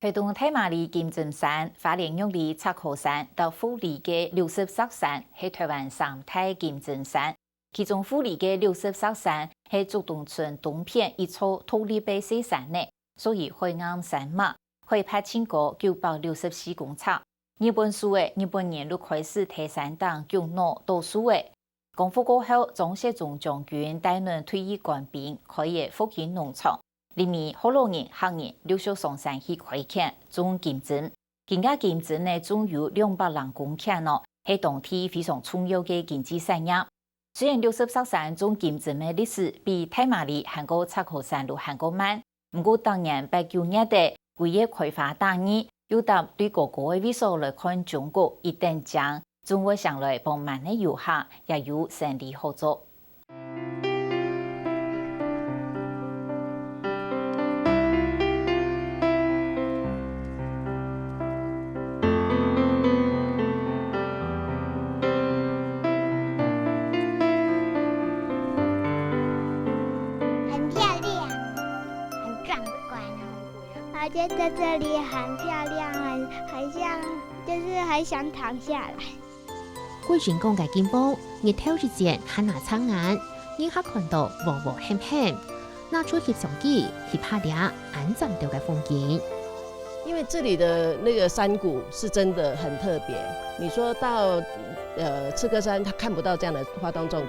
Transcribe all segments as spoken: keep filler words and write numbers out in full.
臺東大馬里金針山、花蓮玉里赤科山到富里个六十石山係臺灣三大金針山。其中富里个六十石山係竹東村東片一座獨立个細山仔，屬於海岸山脈，海拔盡高九百六十四公尺。日本時仔，日本人就開始在山頂築屋、倒樹仔。 光復過後，張雪忠將軍帶等退役官兵開个復興農場，裡面學老人、客人陸續上山去開墾、種金針。今个金針呢，種有兩百零公頃哦，係當地非常重要个經濟產業。雖然六十石山種金針个歷史比大馬里還過赤科山就還過慢， 毋過逐年八九月仔，歸个開花打日，又搭對高高个位所來看中國一等靚，總會想來幫忙个遊客也有生理好做。 很漂亮，很壮观哦。我觉得这里很漂亮，很，很像，就是很想躺下来。桂林港个金峰，日頭一照還拿撐眼，人客看到烏烏緪緪，拿出翕相機，翕下這恁嶄dou个風景。因为这里的那个山谷是真的很特别，你说到，呃，赤科山，它看不到这样的花东纵谷，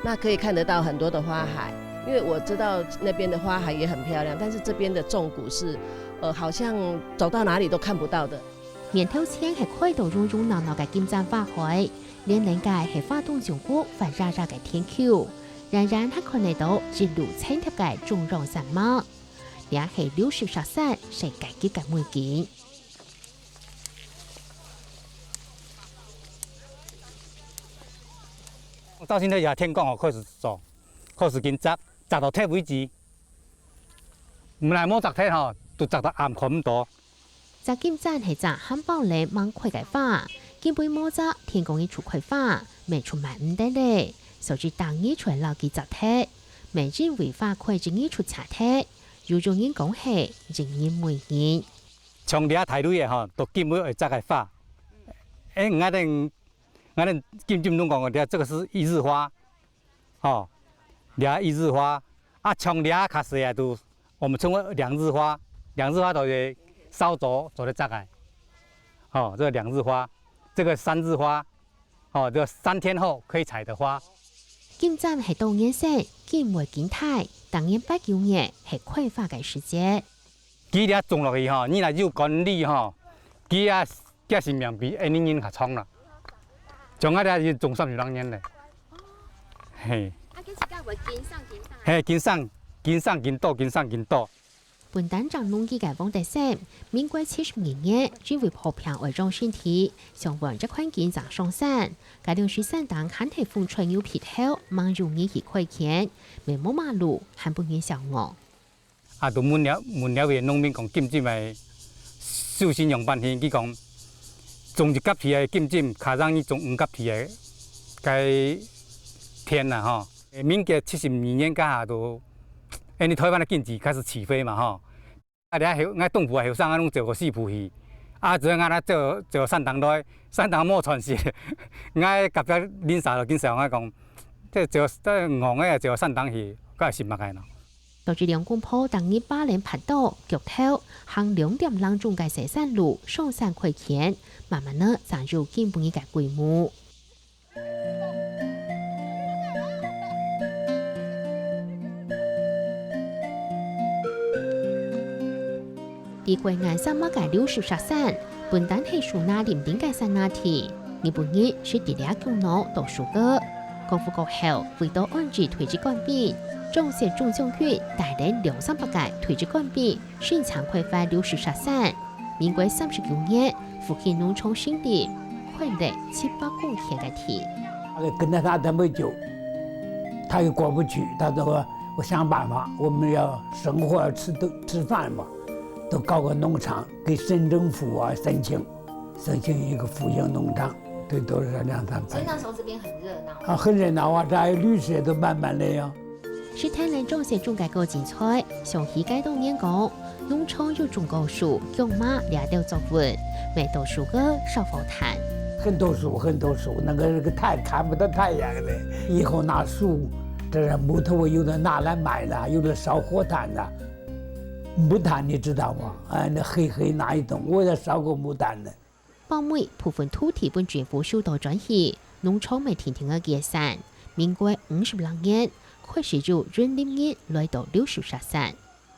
那可以看得到很多的花海。因为我知道那边的花海也很漂亮，但是这边的纵谷是，呃，好像走到哪里都看不到的。面頭前係開到融融鬧鬧个金針花海，連連个係花東縱谷闊壓壓个天坵，遠遠還看得到一路層疊个中央山脈。這係六十石山世界級个美景。到現在也天光哦，開始做，開始緊摘，摘到忒為止。毋係無摘忒吼，都摘到暗看毋到。 摘金針係摘含苞咧吂開个花，今晡無摘，天光日出開花，乜就慢毋得咧，所以逐日就愛摎佢摘忒，乜因為花開一日就謝忒，有種人講係人人每日。像這大蕊个吼，都今晡愛摘个花。誒，𠊎等，𠊎等金針攏講个，這個是一日花。 吼，這一日花，啊，像這較細个就，我們稱為兩日花，兩日花都係韶早做得摘个。吼，這個兩日花，這個三日花，吼，就三天後可以採的花。金針係當年生，緊會緊大，逐年八九月係開花个時節。 佢這種落去吼，你若有管理吼，佢啊，佢啊性命比𫣆俚人較長啦。像𠊎這已經種三十六年咧。嘿。啊，佢自家會緊生緊生啊？嘿，緊生，緊生緊多，緊生緊多。本旦正農機个王德生，民國七十二年，因為破病愛養身體，想換隻環境正上山。該當時山頂還係風吹雨撇透，吂容易去開墾，乜無馬路，還分人笑戇。 啊，就問了，問了个農民講，金針个收成仰般形，佢講，種一甲地个金針，較容易種五甲地个該田啦吼。民國七十二年該下就，因為臺灣个經濟開始起飛嘛吼。啊，這後，𠊎東部个後生啊，攏走過西部去，啊，只有𠊎兜走，走山頂來，山頂無喘息，𠊎隔壁鄰舍就緊笑𠊎講，這走，這戇个走山頂去，該係麼个呢？ 到這兩公婆逐日揹等蹛桌、腳頭，行兩點零鐘个細山路上山開墾，慢慢仔正有今晡日个規模。在關外山脈个六十石山，本旦係樹林林立个山林地，日本人識在這降落倒樹个。 光復過後，為著安置退役官兵，張雪忠將軍帶領兩三百个退役官兵，申請開發六十石山。民國三十九年，復興農場成立，開墾七百公頃个地。那個跟著他這麼久，他也過不去。他說：「我想辦法，我們要生活，要吃，吃飯嘛，都搞個農場，給省政府啊申請。」 申請一個復興農場，最多是兩三百人。所以那時候這邊很熱鬧。啊，很熱鬧啊，這還有綠色都滿滿的呀。食忒了張雪忠个高精彩，想起該當年講，農場有種果樹、薑嫲這兜作物，乜多樹仔燒火炭。很多樹，很多樹，那個，那個太，看不到太陽了。以後那樹，這木頭有的拿來賣了，有的燒火炭了。木炭你知道嗎？哎，那黑黑那一種，我也燒過木炭的。 包尾部分土地分政府收到轉去，農場乜定定仔結產。民國五十六年，開始由雲林人來到柳樹沙山。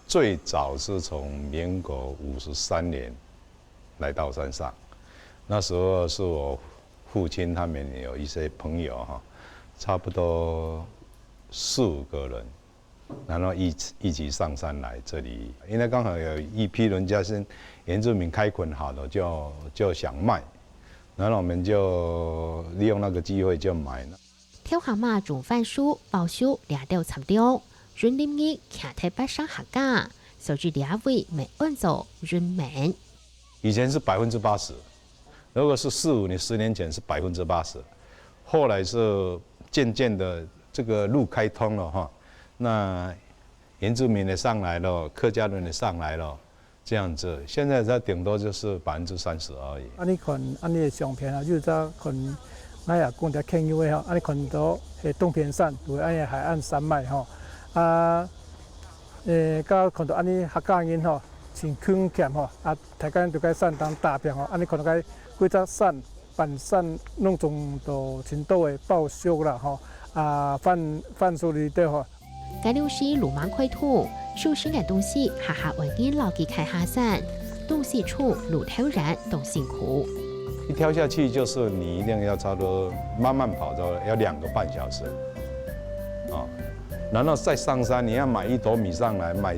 最早是從民國五十三年來到山上，那時候是我父親他們有一些朋友哈，差不多四五個人， 然後一起，一起上山來這裡，因為剛好有一批人家是原住民開墾好了，就，就想賣，然後我們就利用那個機會就買了。頭下嘛種番薯、包粟這兜產量，雲林人徛忒八成客家，所以這位乜安做雲湄。以前是百分之八十，如果是四五年、十年前是百分之八十，後來是漸漸的這個路開通了哈，那原住民也上來了，客家人也上來了，這樣子，現在才頂多就是百分之三十而已。恁呢看，恁呢个相片啊，就係看，𠊎也講條客語个吼，恁呢看到係東片山，就係恁呢海岸山脈吼。啊，誒，到看到恁呢客家人吼，真勤儉吼，啊，大家都在山頂打拚吼，恁呢看到該幾隻山 半山攏種到盡多个包粟啦吼，啊，番，番薯裡底吼。該柳樹路吂開通，收成个東西下下愛人摎佢㧡下山，東西重路頭遠當辛苦。一挑下去就是你一定要差不多慢慢跑，差不多要兩個半小時，啊，然後再上山，你要買一斗米上來，買，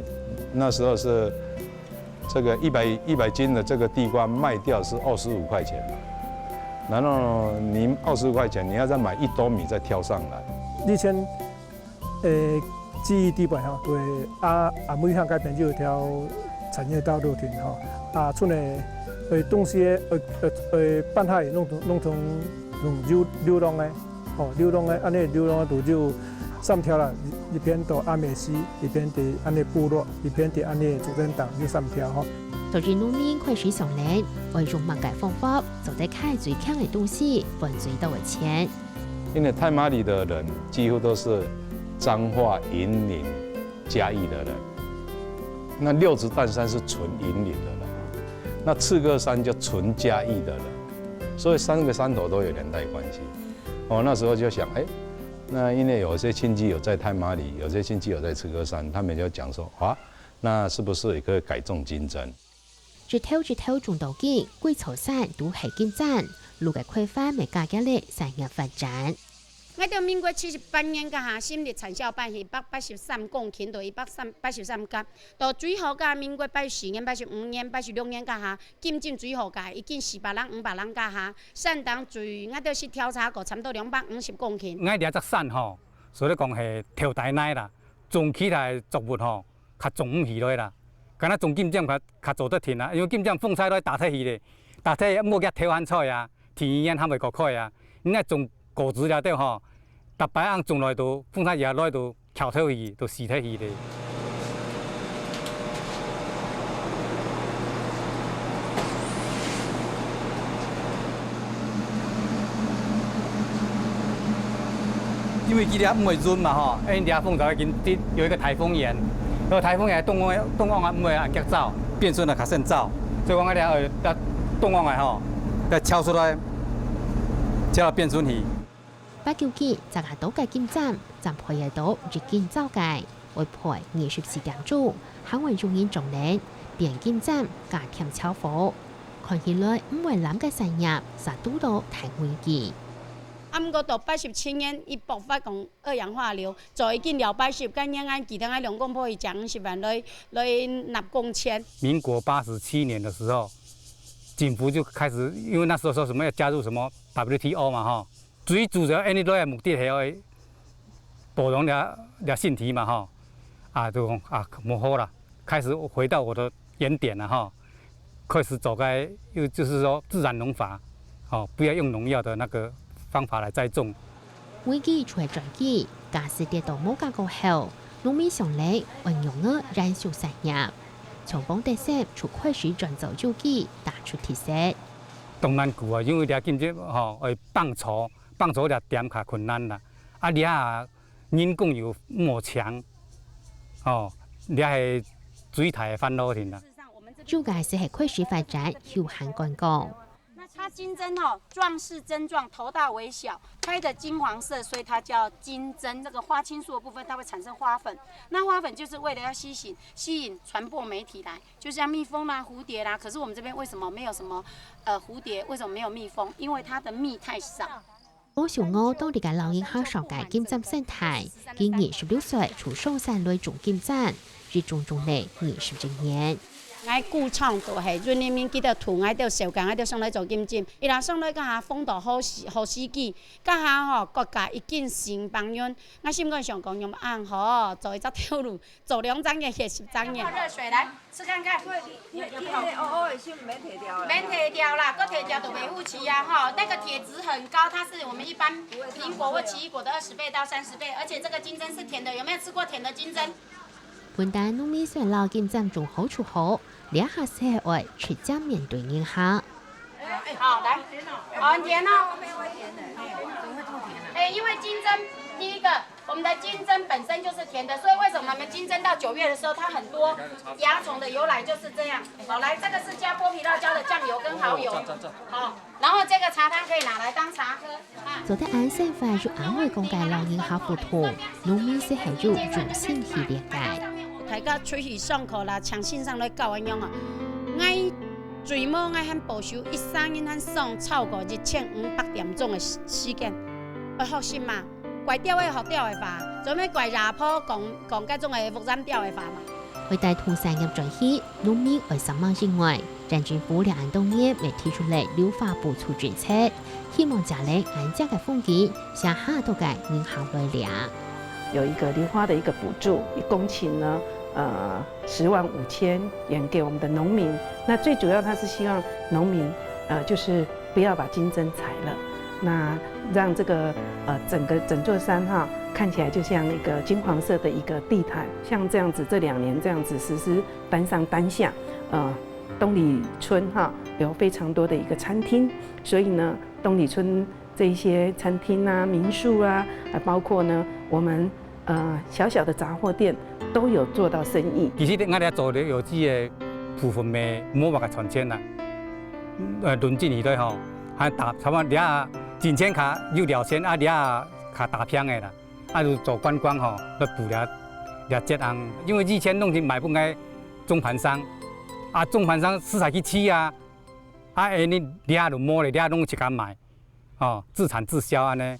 那時候是 這個一百，一百斤的這個地瓜賣掉是二十五塊錢嘛，然後你二十五塊錢，你要再買一斗米再挑上來。以前，誒，記憶底背吼，對，啊，阿妹鄉該片就有條產業道路停吼，啊，賰个，呃，東西个，呃，呃，呃，半下攏，攏總用流，流浪个。 哦，流浪个，恁呢流浪个就三條啦，一，一片到阿美西，一片在恁呢部落，一片在恁呢竹田檔，有三條吼。所以農民開始商量，愛用麼个方法，做得㧡最輕个東西，換最多个錢。因為太麻里的人幾乎都是彰化、雲林、嘉義的人，那六尺石山是純雲林的人，那赤科山就純嘉義的人，所以三個山頭都有連帶關係。 哦，那時候就想，哎，那因為有些親戚有在太麻里，有些親戚有在赤科山，他們就講說，啊，那是不是也可以改種金針？一頭一頭種到今，歸座山都係金針，路个開發乜加劇了產業發展。𠊎兜民國七十八年該下，成立產銷班係一百八十三公頃到一百三，八十三甲，到最後到民國八十四年、八十五年、八十六年該下， 金針最好个，已經四百零、五百零甲下，山頂最，𠊎兜去調查過，差毋多兩百五十公頃。𠊎這隻山吼，所以講係頭大泥啦，種其他个作物吼，較種毋起來啦。敢若種金針較，較做得停啦，因為金針風吹來打忒去咧，打忒無佢頭還在啊，天氣炎還袂過開啊。你若種果子了對吼，逐擺恁種落都，風吹也來都 翹忒去，都死忒去咧。因為佢這毋會潤嘛吼，因為這風就已經有一個颱風眼，然後颱風眼凍往，凍往啊毋會恁遽燥，變順啊較先燥，所以講啊這，呃，凍往來吼，愛敲出來，敲到變順去。 八九斤，十下多个金針，正配得到一斤燥个，愛配二十四點鐘，還會有人掌等，變金針加添炒火。看起來毋會濫个產業，煞堵到大危機。啊，毋過到八十七年，佢爆發講二氧化硫，就已經了八十，該年俺記得俺兩公婆去借五十萬來，來納工錢。民國八十七年的時候，政府就開始，因為那時候說什麼要加入什麼W T O嘛，哈， 最主要恁呢來个目的係愛保護這，這身體嘛吼。啊，就講啊，無好啦，開始回到我的原點了吼，開始走該，又就是說自然農法，哦，不要用農藥的那個方法來栽種。危機就係轉機，假使跌到無價過後，農民想來愛仰仔延續產業。從放得省就開始轉做有機，打出特色。當難顧啊，因為這禁止吼，愛放草，放草這點較困難啦。啊，這下人工又無請，吼，這係最大个煩惱定啦。有个就係開始發展休閒觀光。 那它金針哦，壯士針狀，頭大尾小，開的金黃色，所以它叫金針。這個花青素的部分，它會產生花粉，那花粉就是為了要吸引吸引傳播媒體來，就像蜜蜂啦、蝴蝶啦。可是我們這邊為什麼沒有什麼呃蝴蝶？為什麼沒有蜜蜂？因為它的蜜太少。高雄澳當地个老人客少个金針生態，佢二十六歲就上山來種金針，一種種了二十一年。𠊎故鄉都係，因為人民記得土，𠊎兜小家，𠊎兜上來做金針，伊拉上來該下風土好時好時機，該下吼國家已經新放運，𠊎心肝想講用恁好，做一隻頭路，做兩隻月歇十隻月。熱水來吃看看。免提掉啦，都提掉都沒護期啊哈。那個鐵質很高，它是我們一般蘋果或奇異果的二十倍到三十倍，而且這個金針是甜的，有沒有吃過甜的金針？ 分擔農民選摎金針種好就好，這下係愛直接面對人客。好，來，好，很甜哦。哎，因為金針，第一個，我們的金針本身就是甜的，所以為什麼我們金針到九月的時候，它很多蚜蟲的由來就是這樣。好，來，這個是加剝皮辣椒的醬油跟蠔油。好，然後這個茶湯可以拿來當茶喝。 做得恁生活又恁會講个老人客福團，農民係還有用心去了解。大家出去上課啦，請先生來教恁樣啊。𠊎最無𠊎還保守一生人還上超過一千五百點鐘个時時間，愛學習嘛，怪鳥仔學鳥仔話，做咩怪阿婆講講該種个福山鳥仔話嘛。 會帶動產業轉型，農民愛煞猛以外，縣政府這恁多年乜提出了綠化補助政策，希望遮个恁靚个風景，吸下多个人客來尞。有一個綠化的一個補助，一公頃呢，呃，十萬五千元給我們的農民。那最主要他是希望農民，呃，就是不要把金針採了，那讓這個，呃，整個整座山哈，看起來就像一個金黃色的一個地毯。像這樣子，這兩年這樣子實施單上單下，呃，東里村哈，有非常多的一個餐廳，所以呢，東里村這一些餐廳啊、民宿啊，呃，包括呢，我們，呃，小小的雜貨店都有做到生意。其實𠊎兜做了有機个部分咩，無麼个賺錢啦。呃，論真起來吼，還打，差不多這進前較有條件，啊，這較打平个啦。啊，就做觀光吼，來補這這節項，因為以前攏是賣分該中盤商，啊，中盤商實在去試啊，啊，哎，你這就無咧，這攏自家賣，吼，自產自銷恁呢。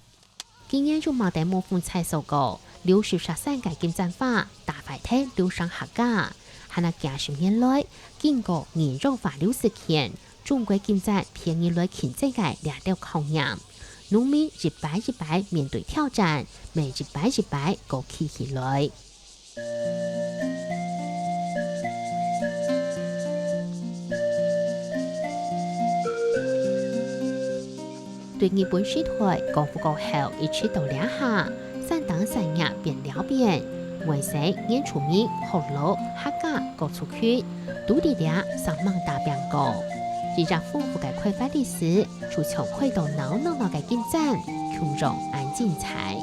今年有麼个無風採收過，六十石山个金針花，打壞忒六成客家。還有幾十年來，經過人肉化六十年，中國金針便宜來競爭个這兜考驗。農民一擺一擺面對挑戰，乜一擺一擺過企起來。 對日本時代光復過後，一直到這下，山頂產業變了變，外省、原住民、福佬、客家各族群，都在這煞猛打拚過。一隻豐富个開發歷史，就像開到鬧鬧鬧个金針，共樣恁精彩。